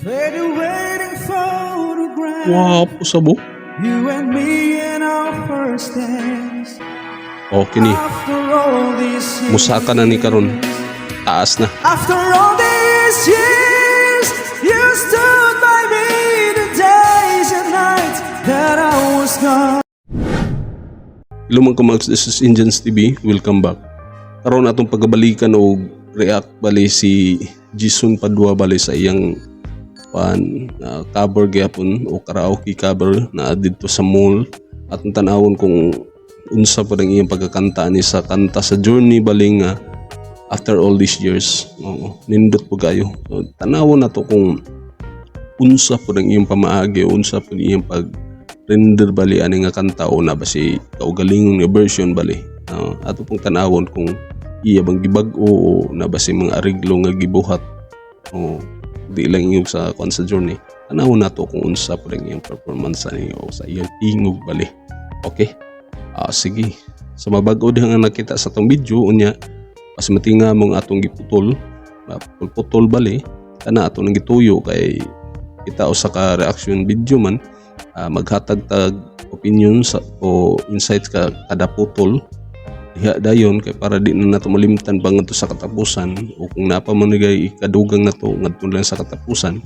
Faded waiting photograph. Wapo sa bo. You and me in our first dance. Okay ni. After all these years. Musaka na ni karon. Taas na. After all these years, you stood by me the days and nights that I was gone. Hello mga kamags, this is Indians TV. Welcome back. Karon atong pagabalikan og react bali si Jason Padua bali sa iyang pan cover gyapon o karaoke cover na didto sa mall. Atong tan-awon kung unsa pa ang iyang pagkakanta ni sa kanta sa Journey bali nga "After All These Years". Oo, nindot po kayo. So, tanawon nato kung unsa po ang iyang pamaagi, unsa po ang iyang pag render bali ani nga kanta o na ba si kaugalingon nga version bali. Ato pong tanawon kung iya bang gibag-o o na ba si mga ariglo nga gibuhat o di lang yung sa kwan sa Journey. Tanawon nato kung unsa po ang iyang performance ani o sa iyang tingog bali. Okay? Sige. Sa mabag-o diha nga nakita sa atong video unya pas matinga mong atong giputol, putol bali kana ato nang gituyo kay kita usa ka reaction video man, maghatag tag opinion sa o insights ka kada putol diha dayon kay para di na nato malimtan pa ngadto sa katapusan o kung napa man nagay ikadugang nato ngadto lang sa katapusan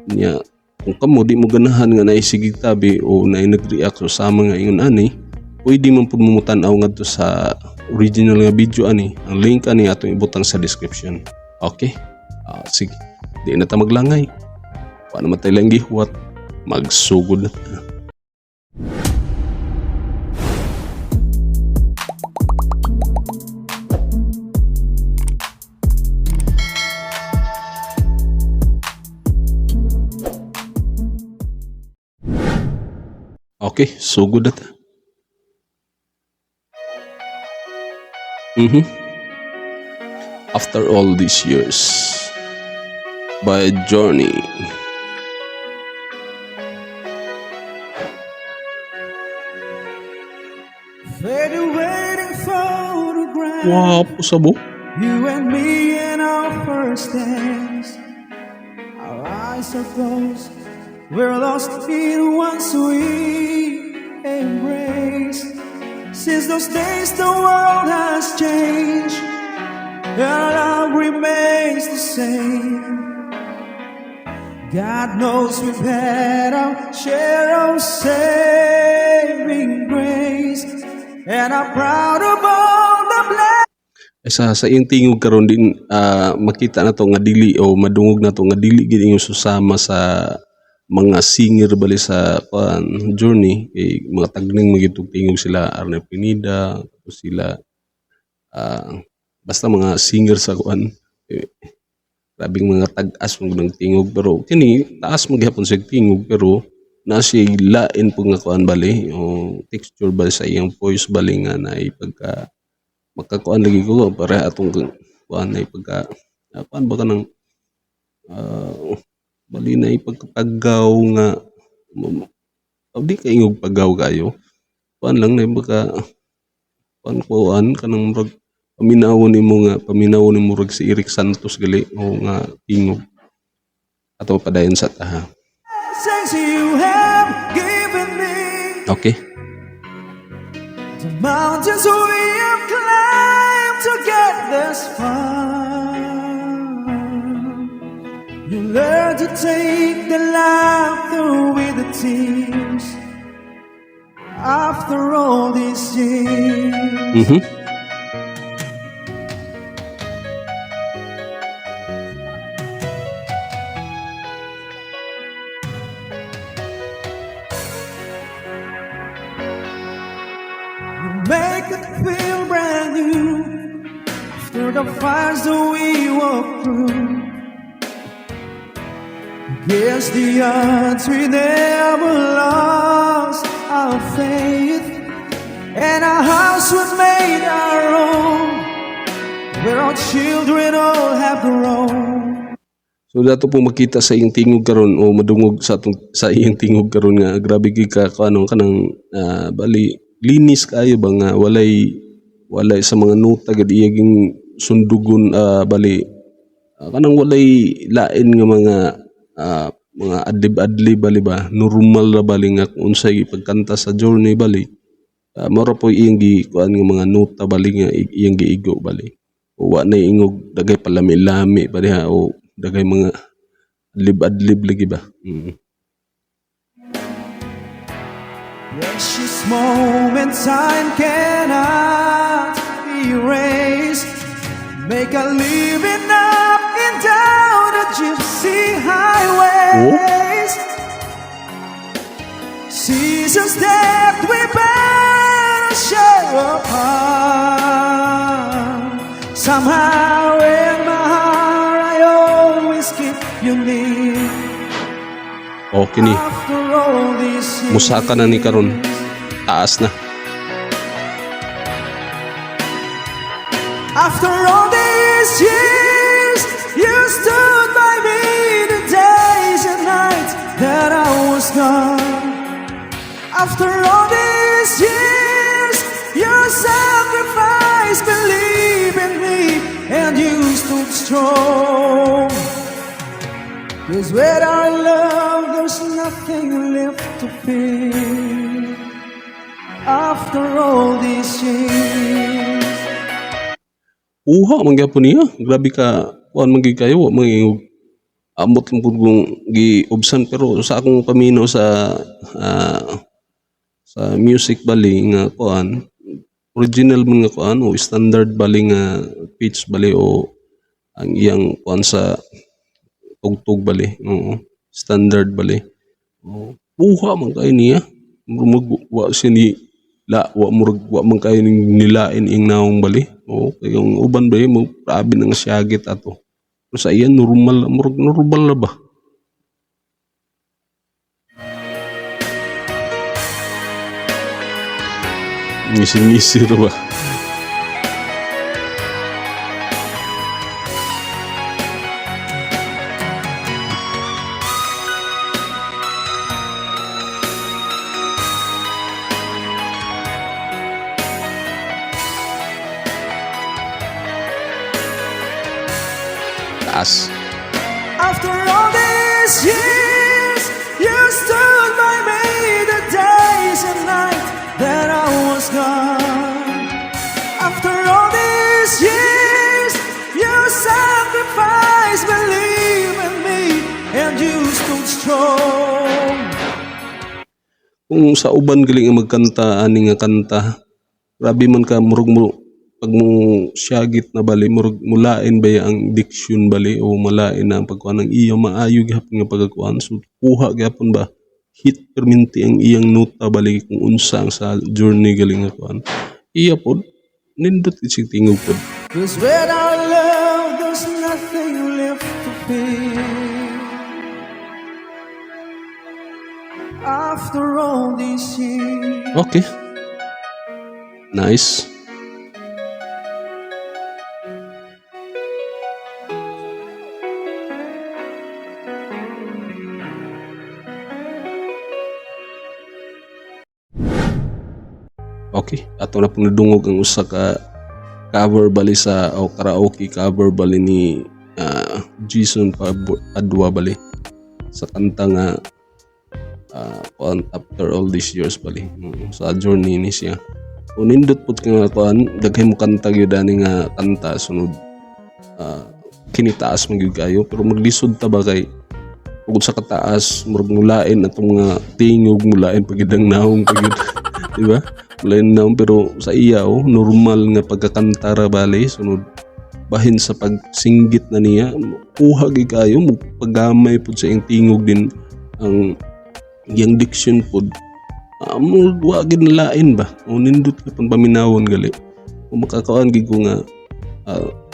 niya. Kung kamo di mo ganahan nga naay sigig tabi o naay nag-react o sama nga ingon ani, pwede man pud mo tan-aw ngadto sa original nga video ani. Ang link ani atong ibutang sa description. Okay? Sige, di na ta maglangay, paano matay lang gihuwat, magsugod na ta. Okay, sugod na ta. "After All These Years" by Journey. Faded waiting photograph. Wapo sa bo. You and me in our first dance. Our eyes are closed. We're lost in one sweet embrace. Since those days, the world has changed. And our love remains the same. God knows we've had our share of saving grace. And I'm proud of all the blessings. Ay, sa iyang tingog karon din, makita na to nga dili o madungog na to nga dili gid ingon susama sa mga singer bali sa kuan Journey kay mga tagning magitug tingog sila Arnel Pineda, tapos sila basta mga singer sa kuan eh, grabing mga tag-as mo ng tingog, pero kini taas mo gihapon sa tingog pero na siya lain po nga kuan bali o texture bali sa iyang voice bali nga na pagka makakuan lagi ko para atong kuan na pagka kuan ba kanang bali na ipagkapagaw nga o di kay ingog pagaw kayo, kuan lang na pagka kuan kuan kanang murag paminawon nimo nga paminawon nimo murag si Erik Santos gali o nga tingog. Ato padayon sa taha. You have given me. Okay. The mountains we have climbed to get this far. You learn to take the laughter with the tears. After all these years. You make it feel brand new after the fires that we walk through. Against the odds, we never lost our faith, and our house was made our own, where our children all have grown. So dato po makita sa iyang tingog karon o madungog sa atong sa iyang tingog karon nga grabe gid ka kuano kanang bali linis kaayo ba nga walay walay sa mga nota gid iya ging sundugon, bali kanang walay lain nga mga Mga adlib-adlib bali ba, normal ra bali nga kung unsay ipagkanta sa Journey bali. Mao ra po'y iyang gikuan nga mga nota bali nga iyang giigo bali. O wa na ingog daghay palami-lami ba diha o daghay mga adlib-adlib lagi ba. Precious moment time cannot erase. Make a living up and down the gypsy highways. Seasons that we better share apart. Somehow in my heart I always keep you near. Okay ni. After all these years. Musaka na ni karon. Taas na. After all these years, you stood by me the days and nights that I was gone. After all these years, you sacrificed, believe in me, and you stood strong. 'Cause without love, there's nothing left to feel. After all these years. Uha man gyapon niya. Grabe ka kuan man gyud kayo, wa man ingog amot lang pud kong giubsan, pero sa akong paminaw sa music bali nga kuan, original man nga kuan o standard bali nga pitch bali o ang iyang kuan sa tugtog bali, oo, standard bali. Oo, puha man kayo niya. Murag wa siya ni la wa, murag wa man kayo ning nilain ing naong bali. Oo, kay ang uban ba mo grabe nang siyagit ato. Pero sa iya normal, murag normal na ba? Ngisi-ngisi ra ba? Taas. After all these years, you stood by me the days and nights that I was gone. After all these years, you sacrificed, believe in me, and you stood strong. Kung sa uban galing ang magkanta ani nga kanta, grabe man ka, murag mo pag mo siyagit na bali, murag mulain ba ya ang diction bali o malain na ang pagkuan ang iya, maayo gihapon nga pagkakuan. So kuha gihapon ba, hit perminti ang iyang nota bali kung unsa ang sa Journey galing nga kuan. Iya pod nindot isig tingog pod. 'Cause without love, there's nothing left to feel. After all these years. Okay, nice. Okay, ato na pong nadungog ang usa ka cover bali sa o karaoke cover bali ni Jason Padua bali sa kanta nga kuan, "After All These Years" bali. Sa Journey ni siya. O nindot pud ka nga kuan, daghay mo kanta gyud ani nga kanta, sunod kini taas man gyud kayo, pero maglisod ta ba kay tungod sa kataas, murag mulain atong mga tingog, mulain pagid ang naong pagid, di ba? Mulain naong, pero sa iya, oh, normal nga pagkakanta ra bali. Sunod bahin sa pagsinggit na niya, kuha gyud kayo mo paggamay pud sa iyang tingog din, ang iyang diction pud, mo wa gid lain ba o nindot ka pang paminawon gali kung makakaon gid ko nga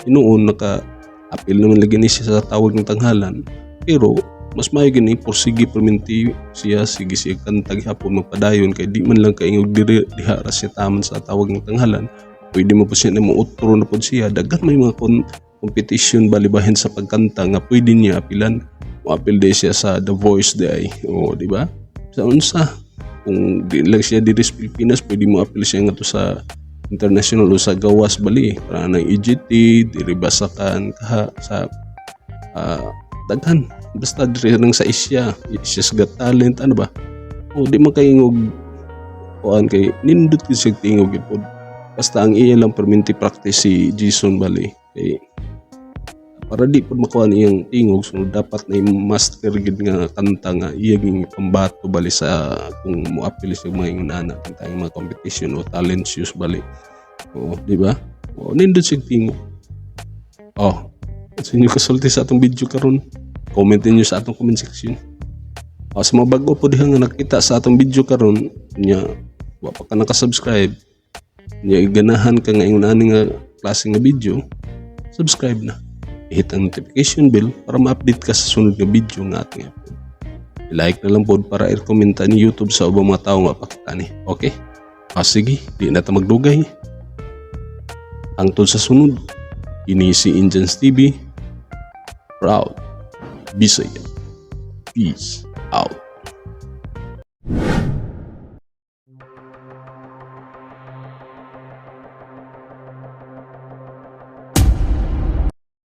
hinuon naka apil naman lagi ni siya sa Tawag ng Tanghalan, pero mas maayo gini porsige perminti siya, sige siya kanta gihapon, magpadayon kay di man lang kaingog diri diha ra siya taman sa Tawag ng Tanghalan. Pwede mo po siya na muutro na pod siya, daghan may mga competition balibahin sa pagkanta nga pwede niya apilan. Moapil di siya sa The Voice di ay, o di ba? Sa unsa kung di lang siya diri sa Pilipinas, pwede mo apil siya ngadto sa international o sa gawas bali para ng EGT diri ba sa kan kaha sa daghan. Basta diri lang sa Asia, Asia's Got Talent, ano ba? O di man kaingog kuan kay nindot gyud siya tingog gyud pod. Basta ang iya lang perminti practice si Jason bali kay para di pod makuha iyang tingog, so dapat na master gid nga kanta nga iya ging pambato bali sa kung moapil siya mga ingon ana kanta mga competition o talent shows bali. Oo, di ba? O, nindot siya tingog. Oh, sa inyo kasulti sa atong video karon, comment ninyo sa atong comment section. O, sa mga bago po diha nga nakita sa atong video karon nya wa pa ka naka-subscribe nya ganahan ka nga ingon ani nga klase nga video, subscribe na. I-hit ang notification bell para ma-update ka sa sunod nga video nga ating upload. I-like na lang po para i-recommend ni YouTube sa ubang mga tao nga pakita ni. Okay? Ah, sige, di na ta magdugay. Hangtod sa sunod, ini si Indians TV. Proud. Bisaya. Peace out.